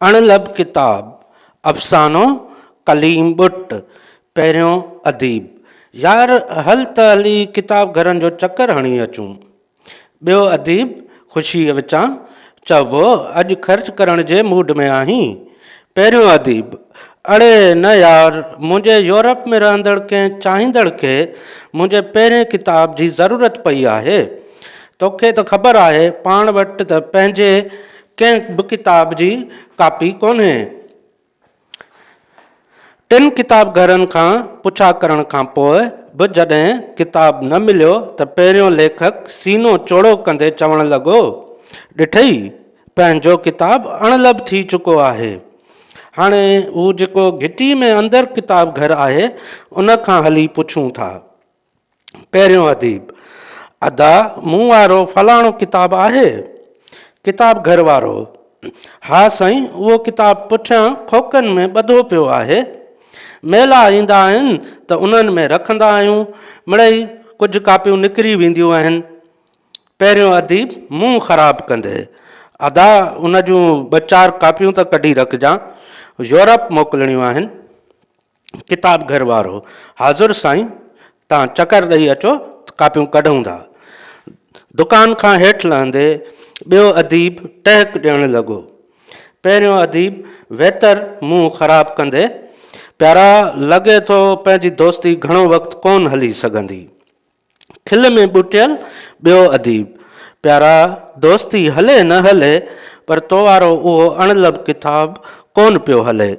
اڻلڀ ڪتاب، افسانو، ڪليم ٻٽ، پهريون اديب، يار هل ته هلي ڪتاب گهرن جو چڪر هڻي اچون. ٻيو اديب، خوشيء وچان، چئبو اڄ خرچ ڪرڻ جي موڊ ۾ آهين؟ پهريون اديب، اڙي نه يار، منهنجي يورپ ۾ رهندڙ ڪنهن چاهيندڙ کي منهنجي پهرين ڪتاب جي ضرورت پئي آهي. توکي ته خبر آهي پاڻ وٽ ته پنهنجي ڪنهن به ڪتاب جي ڪاپي ڪونهي. ٽن ڪتاب گهرن کان پڇا ڪرڻ کان پوء به جڏهن ڪتاب نه مليو ته پهريون ليکڪ سينو چوڙو ڪندي چوڻ لڳو، ڏٺئي، پنهنجو ڪتاب اڻلڀ ٿي چڪو آهي. هاڻي هو جيڪو گهٽي ۾ اندر ڪتاب گهر آهي، ان کان هلي پڇون ٿا. پهريون اديب، ادا مون وارو فلاڻو ڪتاب آهي؟ ڪتاب گهر وارو، ها سائين اهو ڪتاب پٺيان کوکن ۾ ٻڌو پيو آهي. ميلا ايندا آهن ته انهن ۾ رکندا آهيون، مڙئي ڪجهه ڪاپيون نڪري وينديون آهن. پهريون اديب منهن خراب ڪندي، ادا ان جون ٻه چار ڪاپيون ته ڪڍي رکجان، يورپ موڪلڻيون آهن. ڪتاب گهر وارو، حاضر سائين، توهان چڪر ڏئي اچو ته ڪاپيون ڪڍون ٿا. دڪان کان هيٺ لهندي ٻيو اديب ٽهڪ ڏيڻ لڳو. پهريون اديب ويتر منهن خراب ڪندي، پيارا، لڳي ٿو پنهنجي دوستي گهڻو وقت ڪونه هلي سگهندي. کل ۾ ٻوٽيل ٻيو اديب، پيارا، دوستي هلي نه هلي پر تو وارو اهو اڻلڀ ڪتاب ڪونه پيو هلي.